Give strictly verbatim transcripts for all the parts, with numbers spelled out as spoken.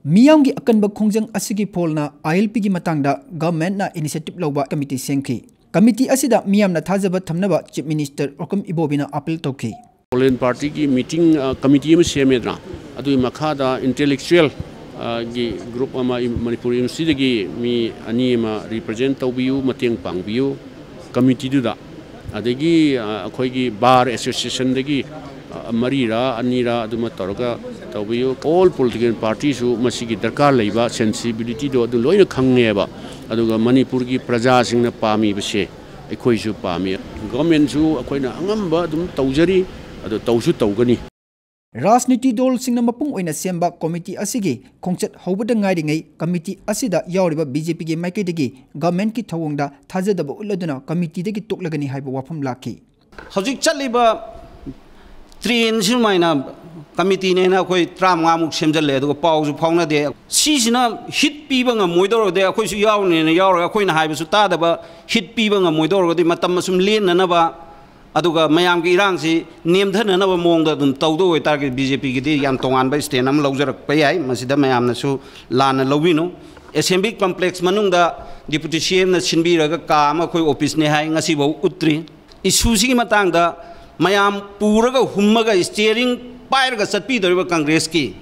ꯃꯤꯌꯥꯝꯒꯤ ꯑꯀꯟꯕ ꯈꯣꯡꯖꯪ ꯑꯁꯤꯒꯤ ꯐꯣꯜꯅ ꯑꯥꯏ ꯑꯦꯜ ꯄꯤꯒꯤ ꯃꯇꯥꯡꯗ ꯒꯚꯔꯟꯃꯦꯟꯠꯅ ꯏꯅꯤꯁꯤꯌꯦꯇꯤꯚ ꯂꯧꯕ ꯀꯃꯤꯇꯤ ꯁꯦꯝꯈꯤ꯫ ꯀꯃꯤꯇꯤ ꯑꯁꯤꯗ ꯃꯤꯌꯥꯝꯅ ꯊꯥꯖꯕ ꯊꯝꯅꯕ ꯆꯤꯐ ꯃꯤꯅꯤꯁꯇꯔ ꯑꯣꯀꯝ ꯏꯕꯣꯕꯤꯅ ꯑꯥꯄꯤꯜ ꯇꯧꯈꯤ꯫ ꯄꯣꯂꯤꯇꯤꯀꯦꯜ ꯄꯥꯔꯇꯤꯒꯤ ꯃꯤꯇꯤꯡ, ꯑ, ꯀꯃꯤꯇꯤ ꯑꯃ ꯁꯦꯝꯃꯦꯗꯅ, ꯑꯗꯨꯒꯤ ꯃꯈꯥꯗ ꯏꯟꯇꯦꯂꯦꯛꯆꯨꯋꯦꯜ, ꯑ, ꯒꯤ ꯒ꯭ꯔꯨꯞ ꯑꯃ, ꯏꯝ-, ꯃꯅꯤꯄꯨꯔ ꯌꯨꯅꯤꯚꯔꯁꯤꯇꯤꯗꯒꯤ ꯃꯤ ꯑꯅꯤ ꯑꯃ ꯔꯤꯄ꯭ꯔꯖꯦꯟ ꯇꯧꯕꯤꯌꯨ, ꯃꯇꯦꯡ ꯄꯥꯡꯕꯤꯌꯨ ꯀꯃꯤꯇꯤꯗꯨꯗ꯫ ꯑꯗꯒꯤ, ꯑ, ꯑꯩꯈꯣꯏꯒꯤ ꯕꯥꯔ ꯑꯦꯁꯣꯁꯤꯌꯦꯁꯟꯗꯒꯤ, ꯑ, ꯃꯔꯤꯔꯥ ꯑꯅꯤꯔꯥ ꯑꯗꯨꯃ ꯇꯧꯔꯒ ꯇꯧꯕꯤꯌꯨ꯫ ꯑꯣꯜ ꯄꯣꯂꯤꯇꯤꯀꯦꯜ ꯄꯥꯔꯇꯤꯁꯨ ꯃꯁꯤꯒꯤ ꯗꯔꯀꯥꯔ ꯂꯩꯕ ꯁꯦꯟꯁꯤꯕꯤꯂꯤꯇꯤꯗꯣ ꯑꯗꯨ ꯂꯣꯏꯅ ꯈꯪꯉꯦꯕ꯫ ꯑꯗꯨꯒ ꯃꯅꯤꯄꯨꯔꯒꯤ ꯄ꯭ꯔꯖꯥꯁꯤꯡꯅ ꯄꯥꯝꯃꯤꯕꯁꯦ ꯑꯩꯈꯣꯏꯁꯨ ꯄꯥꯝꯃꯤ꯫ ꯒꯣꯔꯃꯦꯟꯁꯨ ꯑꯩꯈꯣꯏꯅ ꯑꯉꯝꯕ ꯑꯗꯨꯝ ꯇꯧꯖꯔꯤ, ꯑꯗꯣ ꯇꯧꯁꯨ ꯇꯧꯒꯅꯤ꯫ ꯔꯥꯖꯅꯤꯇꯤ ꯗꯜꯁꯤꯡꯅ ꯃꯄꯨꯡ ꯑꯣꯏꯅ ꯁꯦꯝꯕ ꯀꯃꯤꯇꯤ ꯑꯁꯤꯒꯤ ꯈꯣꯡꯆꯠ ꯍꯧꯕꯗ ꯉꯥꯏꯔꯤꯉꯩ ꯀꯃꯤꯇꯤ ꯑꯁꯤꯗ ꯌꯥꯎꯔꯤꯕ ꯕꯤ ꯖꯦ ꯄꯤꯒꯤ ꯃꯥꯏꯀꯩꯗꯒꯤ ꯒꯚꯔꯟꯃꯦꯟꯠꯀꯤ ꯊꯧꯑꯣꯡꯗ ꯊꯥꯖꯗꯕ ꯎꯠꯂꯗꯨꯅ ꯀꯃꯤꯇꯤꯗꯒꯤ ꯇꯣꯛꯂꯒꯅꯤ ꯍꯥꯏꯕ ꯋꯥꯐꯝ ꯂꯥꯛꯈꯤ꯫ ꯍꯧꯖꯤꯛ ꯆꯠꯂꯤꯕ ꯇ꯭ꯔꯦꯟ ꯁꯨꯃꯥꯏꯅ ꯀꯃꯤꯇꯤꯅꯦꯅ ꯑꯩꯈꯣꯏ ꯇꯔꯥꯃꯉꯥꯃꯨꯛ ꯁꯦꯝꯖꯤꯜꯂꯦ, ꯑꯗꯨꯒ ꯄꯥꯎꯁꯨ ꯐꯥꯎꯅꯗꯦ꯫ ꯁꯤꯁꯤꯅ ꯍꯤꯠ ꯄꯤꯕ ꯉꯝꯃꯣꯏꯗꯧꯔꯒꯗꯤ ꯑꯩꯈꯣꯏꯁꯨ ꯌꯥꯎꯔꯤꯅꯦꯅ ꯌꯥꯎꯔꯒ, ꯑꯩꯈꯣꯏꯅ ꯍꯥꯏꯕꯁꯨ ꯇꯥꯗꯕ, ꯍꯤꯠ ꯄꯤꯕ ꯉꯝꯃꯣꯏꯗꯧꯔꯒꯗꯤ ꯃꯇꯝ ꯑꯁꯨꯝ ꯂꯦꯟꯅꯅꯕ, ꯑꯗꯨꯒ ꯃꯌꯥꯝꯒꯤ ꯏꯔꯥꯡꯁꯤ ꯅꯦꯝꯊꯅꯅꯕ ꯃꯑꯣꯡꯗ ꯑꯗꯨꯝ ꯇꯧꯗꯧ ꯑꯣꯏꯇꯥꯔꯒꯗꯤ ꯕꯤ ꯖꯦ ꯄꯤꯒꯤꯗꯤ ꯌꯥꯝ ꯇꯣꯉꯥꯟꯕ ꯁ꯭ꯇꯦꯟ ꯑꯃ ꯂꯧꯖꯔꯛꯄ ꯌꯥꯏ꯫ ꯃꯁꯤꯗ ꯃꯌꯥꯝꯅꯁꯨ ꯂꯥꯟꯅ ꯂꯧꯕꯤꯅꯨ꯫ ꯑꯦꯁꯦꯝꯕ꯭ꯂꯤ ꯀꯝꯄ꯭ꯂꯦꯛꯁ ꯃꯅꯨꯡꯗ ꯗꯤꯄꯨꯇꯤ ꯁꯤ ꯑꯦꯝꯅ ꯁꯤꯟꯕꯤꯔꯒ ꯀꯥ ꯑꯃ ꯑꯩꯈꯣꯏ ꯑꯣꯐꯤꯁꯅꯦ ꯍꯥꯏ, ꯉꯁꯤꯐꯥꯎ ꯎꯠꯇ꯭ꯔꯤ꯫ ꯏꯁꯨꯁꯤꯒꯤ ꯃꯇꯥꯡꯗ ꯃꯌꯥꯝ ꯄꯨꯔꯒ ꯍꯨꯝꯃꯒ ꯁ꯭ꯇꯤꯌꯔꯤꯡ ꯄꯥꯏꯔꯒ ꯆꯠꯄꯤꯗꯧꯔꯤꯕ ꯀꯪꯒ꯭ꯔꯦꯁꯀꯤ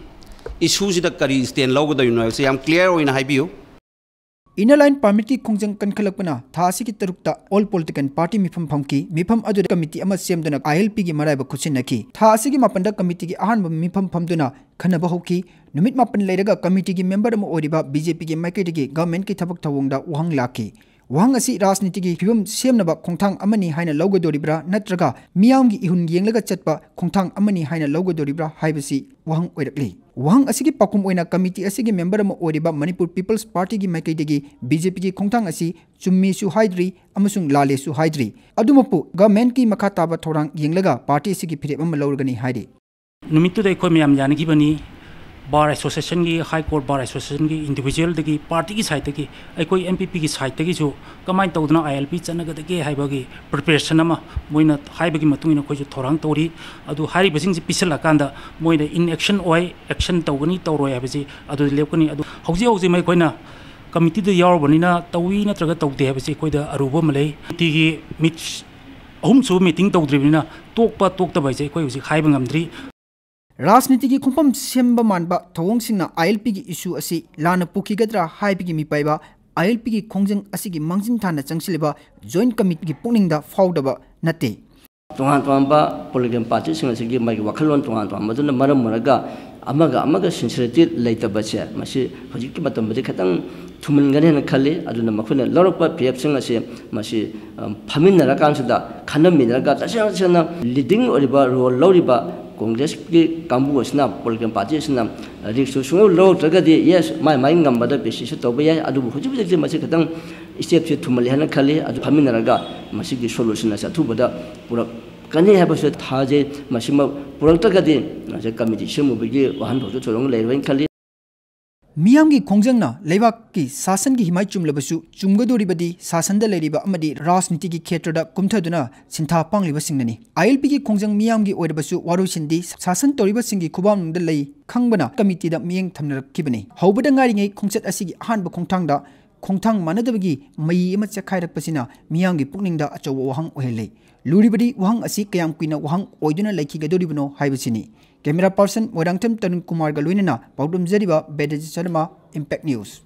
ꯏꯁꯨꯁꯤꯗ ꯀꯔꯤ ꯁ꯭ꯇꯦꯟ ꯂꯧꯒꯗꯧꯔꯤꯅꯣ ꯍꯥꯏꯕꯁꯤ ꯌꯥꯝ ꯀ꯭ꯂꯤꯌꯥꯔ ꯑꯣꯏꯅ ꯍꯥꯏꯕꯤꯌꯨ꯫ ꯏꯟꯅꯔ ꯂꯥꯏꯟ ꯄꯥꯔꯃꯤꯠꯀꯤ ꯈꯣꯡꯖꯪ ꯀꯟꯈꯠꯂꯛꯄꯅ ꯊꯥ ꯑꯁꯤꯒꯤ ꯇꯔꯨꯛꯇ ꯑꯣꯜ ꯄꯣꯂꯤꯇꯤꯀꯦꯜ ꯄꯥꯔꯇꯤ ꯃꯤꯐꯝ ꯐꯝꯈꯤ꯫ ꯃꯤꯐꯝ ꯑꯗꯨꯗ ꯀꯃꯤꯇꯤ ꯑꯃ ꯁꯦꯝꯗꯨꯅ ꯑꯥꯏ ꯑꯦꯜ ꯄꯤꯒꯤ ꯃꯔꯥꯏꯕꯛ ꯈꯨꯠꯁꯤꯟꯅꯈꯤ꯫ ꯊꯥ ꯑꯁꯤꯒꯤ ꯃꯥꯄꯟꯗ ꯀꯃꯤꯇꯤꯒꯤ ꯑꯍꯥꯟꯕ ꯃꯤꯐꯝ ꯐꯝꯗꯨꯅ ꯈꯟꯅꯕ ꯍꯧꯈꯤ꯫ ꯅꯨꯃꯤꯠ ꯃꯥꯄꯟ ꯂꯩꯔꯒ ꯀꯃꯤꯇꯤꯒꯤ ꯃꯦꯝꯕꯔ ꯑꯃ ꯑꯣꯏꯔꯤꯕ ꯕꯤ ꯖꯦ ꯄꯤꯒꯤ ꯃꯥꯏꯀꯩꯗꯒꯤ ꯒꯚꯔꯟꯃꯦꯟꯠꯀꯤ ꯊꯕꯛ ꯊꯧꯑꯣꯡꯗ ꯋꯥꯍꯪ ꯂꯥꯛꯈꯤ꯫ ꯋꯥꯍꯪ ꯑꯁꯤ ꯔꯥꯖꯅꯤꯇꯤꯒꯤ ꯐꯤꯕꯝ ꯁꯦꯝꯅꯕ ꯈꯣꯡꯊꯥꯡ ꯑꯃꯅꯤ ꯍꯥꯏꯅ ꯂꯧꯒꯗꯧꯔꯤꯕ꯭ꯔꯥ ꯅꯠꯇ꯭ꯔꯒ ꯃꯤꯌꯥꯝꯒꯤ ꯏꯍꯨꯟ ꯌꯦꯡꯂꯒ ꯆꯠꯄ ꯈꯣꯡꯊꯥꯡ ꯑꯃꯅꯤ ꯍꯥꯏꯅ ꯂꯧꯒꯗꯧꯔꯤꯕ꯭ꯔꯥ ꯍꯥꯏꯕꯁꯤ ꯋꯥꯍꯪ ꯑꯣꯏꯔꯛꯂꯤ꯫ ꯋꯥꯍꯪ ꯑꯁꯤꯒꯤ ꯄꯥꯎꯈꯨꯝ ꯑꯣꯏꯅ ꯀꯃꯤꯇꯤ ꯑꯁꯤꯒꯤ ꯃꯦꯝꯕꯔ ꯑꯃ ꯑꯣꯏꯔꯤꯕ ꯃꯅꯤꯄꯨꯔ ꯄꯤꯄꯜꯁ ꯄꯥꯔꯇꯤꯒꯤ ꯃꯥꯏꯀꯩꯗꯒꯤ ꯕꯤ ꯖꯦ ꯄꯤꯒꯤ ꯈꯣꯡꯊꯥꯡ ꯑꯁꯤ ꯆꯨꯝꯃꯤꯁꯨ ꯍꯥꯏꯗ꯭ꯔꯤ ꯑꯃꯁꯨꯡ ꯂꯥꯜꯂꯦꯁꯨ ꯍꯥꯏꯗ꯭ꯔꯤ꯫ ꯑꯗꯨꯃꯛꯄꯨ ꯒꯚꯔꯟꯃꯦꯟꯠꯀꯤ ꯃꯈꯥ ꯇꯥꯕ ꯊꯧꯔꯥꯡ ꯌꯦꯡꯂꯒ ꯄꯥꯔꯇꯤ ꯑꯁꯤꯒꯤ ꯐꯤꯔꯦꯞ ꯑꯃ ꯂꯧꯔꯒꯅꯤ ꯍꯥꯏꯔꯤ꯫ ꯅꯨꯃꯤꯠꯇꯨꯗ ꯑꯩꯈꯣꯏ ꯃꯌꯥꯝ ꯌꯥꯅꯈꯤꯕꯅꯤ꯫ Bar Associationꯒꯤ, High Court Bar Associationꯒꯤ, individualꯗꯒꯤ, partyꯒꯤ sideꯇꯒꯤ, ꯑꯩꯈꯣꯏ M P Pꯒꯤ sideꯇꯒꯤꯁꯨ ꯀꯃꯥꯏꯅ ꯇꯧꯗꯅ I L P ꯆꯠꯅꯒꯗꯒꯦ ꯍꯥꯏꯕꯒꯤ preparation ꯑꯃ ꯃꯣꯏꯅ ꯍꯥꯏꯕꯒꯤ ꯃꯇꯨꯡ ꯏꯟꯅ ꯑꯩꯈꯣꯏꯁꯨ ꯊꯧꯔꯥꯡ ꯇꯧꯔꯤ꯫ ꯑꯗꯨ ꯍꯥꯏꯔꯤꯕꯁꯤꯡꯁꯦ ꯄꯤꯁꯤꯜꯂꯀꯥꯟꯗ ꯃꯣꯏꯅ inaction ꯑꯣꯏ, action ꯇꯧꯒꯅꯤ ꯇꯧꯔꯣꯏ ꯍꯥꯏꯕꯁꯤ ꯑꯗꯨ ꯂꯦꯞꯀꯅꯤ꯫ ꯑꯗꯨ ꯍꯧꯖꯤꯛ ꯍꯧꯖꯤꯛ ꯑꯩꯈꯣꯏꯅ committeeꯗ ꯌꯥꯎꯔꯕꯅꯤꯅ ꯇꯧꯏ ꯅꯠꯇ꯭ꯔꯒ ꯇꯧꯗꯦ ꯍꯥꯏꯕꯁꯤ ꯑꯩꯈꯣꯏꯗ ꯑꯔꯨꯕ ꯑꯃ ꯂꯩ꯫ Committeeꯒꯤ meet ꯑꯍꯨꯝꯁꯨꯕ meeting ꯇꯧꯗ꯭ꯔꯤꯕꯅꯤꯅ ꯇꯣꯛꯄ ꯇꯣꯛꯇꯕ ꯍꯥꯏꯁꯦ ꯑꯩꯈꯣꯏ ꯍꯧꯖꯤꯛ ꯍꯥꯏꯕ ꯉꯝꯗ꯭ꯔꯤ꯫ ꯔꯥꯖꯅꯤꯇꯤꯒꯤ ꯈꯣꯡꯐꯝ ꯁꯦꯝꯕ ꯃꯥꯟꯕ ꯊꯧꯑꯣꯡꯁꯤꯡꯅ I L Pꯒꯤ issue ꯑꯁꯤ ꯂꯥꯟꯅ ꯄꯨꯈꯤꯒꯗ꯭ꯔꯥ ꯍꯥꯏꯕꯒꯤ ꯃꯤꯄꯥꯏꯕ I L Pꯒꯤ ꯈꯣꯡꯖꯪ ꯑꯁꯤꯒꯤ ꯃꯥꯡꯖꯤꯟ ꯊꯥꯅ ꯆꯪꯁꯤꯜꯂꯤꯕ Joint Committeeꯒꯤ ꯄꯨꯛꯅꯤꯡꯗ ꯐꯥꯎꯗꯕ ꯅꯠꯇꯦ꯫ ꯇꯣꯉꯥꯟ ꯇꯣꯉꯥꯟꯕ political partyꯁꯤꯡ ꯑꯁꯤꯒꯤ ꯃꯥꯒꯤ ꯋꯥꯈꯜꯂꯣꯟ ꯇꯣꯉꯥꯟ ꯇꯣꯉꯥꯟꯕꯗꯨꯅ ꯃꯔꯝ ꯑꯣꯏꯔꯒ ꯑꯃꯒ ꯑꯃꯒ sincerity ꯂꯩꯇꯕꯁꯦ ꯃꯁꯤ ꯍꯧꯖꯤꯛꯀꯤ ꯃꯇꯝꯗꯗꯤ ꯈꯤꯇꯪ ꯊꯨꯝꯍꯟꯒꯅꯤ ꯍꯥꯏꯅ ꯈꯜꯂꯤ꯫ ꯑꯗꯨꯅ ꯃꯈꯣꯏꯅ ꯂꯧꯔꯛꯄ ꯐꯤꯔꯦꯞꯁꯤꯡ ꯑꯁꯤ ꯃꯁꯤ, ꯑ, ꯐꯝꯃꯤꯟꯅꯔꯀꯥꯟꯁꯤꯗ ꯈꯟꯅꯃꯤꯟꯅꯔꯒ ꯇꯁꯦꯡ ꯇꯁꯦꯡꯅ leading ꯑꯣꯏꯔꯤꯕ role ꯂꯧꯔꯤꯕ Congressꯀꯤ ꯀꯥꯡꯕꯨ ꯑꯁꯤꯅ, political party ꯑꯁꯤꯅ riskꯇꯨ ꯁꯨꯡꯂꯧ ꯂꯧꯔꯛꯇ꯭ꯔꯒꯗꯤ, yes, ꯃꯥꯏ ꯃꯥꯏ ꯉꯝꯕꯗ basis ꯇꯧꯕ ꯌꯥꯏ꯫ ꯑꯗꯨꯕꯨ ꯍꯧꯖꯤꯛ ꯍꯧꯖꯤꯛꯇꯤ ꯃꯁꯤ ꯈꯤꯇꯪ stepꯁꯤ ꯊꯨꯝꯍꯜꯂꯤ ꯍꯥꯏꯅ ꯈꯜꯂꯤ꯫ ꯑꯗꯨ ꯐꯝꯃꯤꯟꯅꯔꯒ ꯃꯁꯤꯒꯤ solution ꯑꯁꯤ ꯑꯊꯨꯕꯗ ꯄꯨꯔꯛꯀꯅꯤ ꯍꯥꯏꯕꯁꯨ ꯊꯥꯖꯩ꯫ ꯃꯁꯤꯃꯛ ꯄꯨꯔꯛꯇ꯭ꯔꯒꯗꯤ ꯉꯁꯥꯏ committee ꯁꯦꯝꯃꯨꯕꯒꯤ ꯋꯥꯍꯟꯊꯣꯛꯁꯨ ꯊꯣꯏꯗꯣꯛꯅ ꯂꯩꯔꯣꯏꯅ ꯈꯜꯂꯤ꯫ ꯃꯤꯌꯥꯝꯒꯤ ꯈꯣꯡꯖꯪꯅ ꯂꯩꯕꯥꯛꯀꯤ ꯁꯥꯁꯟꯒꯤ ꯍꯤꯃꯥꯏ ꯆꯨꯝꯂꯕꯁꯨ, ꯆꯨꯝꯒꯗꯧꯔꯤꯕꯗꯤ ꯁꯥꯁꯟꯗ ꯂꯩꯔꯤꯕ ꯑꯃꯗꯤ ꯔꯥꯖꯅꯤꯇꯤꯒꯤ ꯈꯦꯇ꯭ꯔꯗ ꯀꯨꯝꯊꯗꯨꯅ ꯁꯤꯟꯊꯥ ꯄꯥꯡꯂꯤꯕꯁꯤꯡꯅꯅꯤ꯫ I L Pꯒꯤ ꯈꯣꯡꯖꯪ ꯃꯤꯌꯥꯝꯒꯤ ꯑꯣꯏꯔꯕꯁꯨ ꯋꯥꯔꯣꯏꯁꯤꯟꯗꯤ ꯁꯥꯁꯟ ꯇꯧꯔꯤꯕꯁꯤꯡꯒꯤ ꯈꯨꯕꯥꯛꯅꯨꯡꯗ ꯂꯩ ꯈꯪꯕꯅ committeeꯗ ꯃꯤꯠꯌꯦꯡ ꯊꯝꯅꯔꯛꯈꯤꯕꯅꯤ꯫ ꯍꯧꯕꯗ ꯉꯥꯏꯔꯤꯉꯩ ꯈꯣꯡꯆꯠ ꯑꯁꯤꯒꯤ ꯑꯍꯥꯟꯕ ꯈꯣꯡꯊꯥꯡꯗ ꯈꯣꯡꯊꯥꯡ ꯃꯥꯟꯅꯗꯕꯒꯤ ꯃꯩ ꯑꯃ ꯆꯦꯛꯈꯥꯏꯔꯛꯄꯁꯤꯅ ꯃꯤꯌꯥꯝꯒꯤ ꯄꯨꯛꯅꯤꯡꯗ ꯑꯆꯧꯕ ꯋꯥꯍꯪ ꯑꯣꯏꯍꯜꯂꯦ꯫ ꯂꯨꯔꯤꯕꯗꯤ ꯋꯥꯍꯪ ꯑꯁꯤ ꯀꯌꯥꯝ ꯀꯨꯏꯅ ꯋꯥꯍꯪ ꯑꯣꯏꯗꯨꯅ ꯂꯩꯈꯤꯒꯗꯧꯔꯤꯕꯅꯣ ꯍꯥꯏꯕꯁꯤꯅꯤ꯫ Camera person ꯃꯣꯏꯔꯥꯡꯊꯦꯝ ꯇꯔꯨꯟ ꯀꯨꯃꯥꯔꯒ ꯂꯣꯏꯅꯅ ꯄꯥꯎꯗꯝꯖꯔꯤꯕ ꯕꯦꯗꯖꯤꯠ ꯁꯔꯃ, Impact News꯫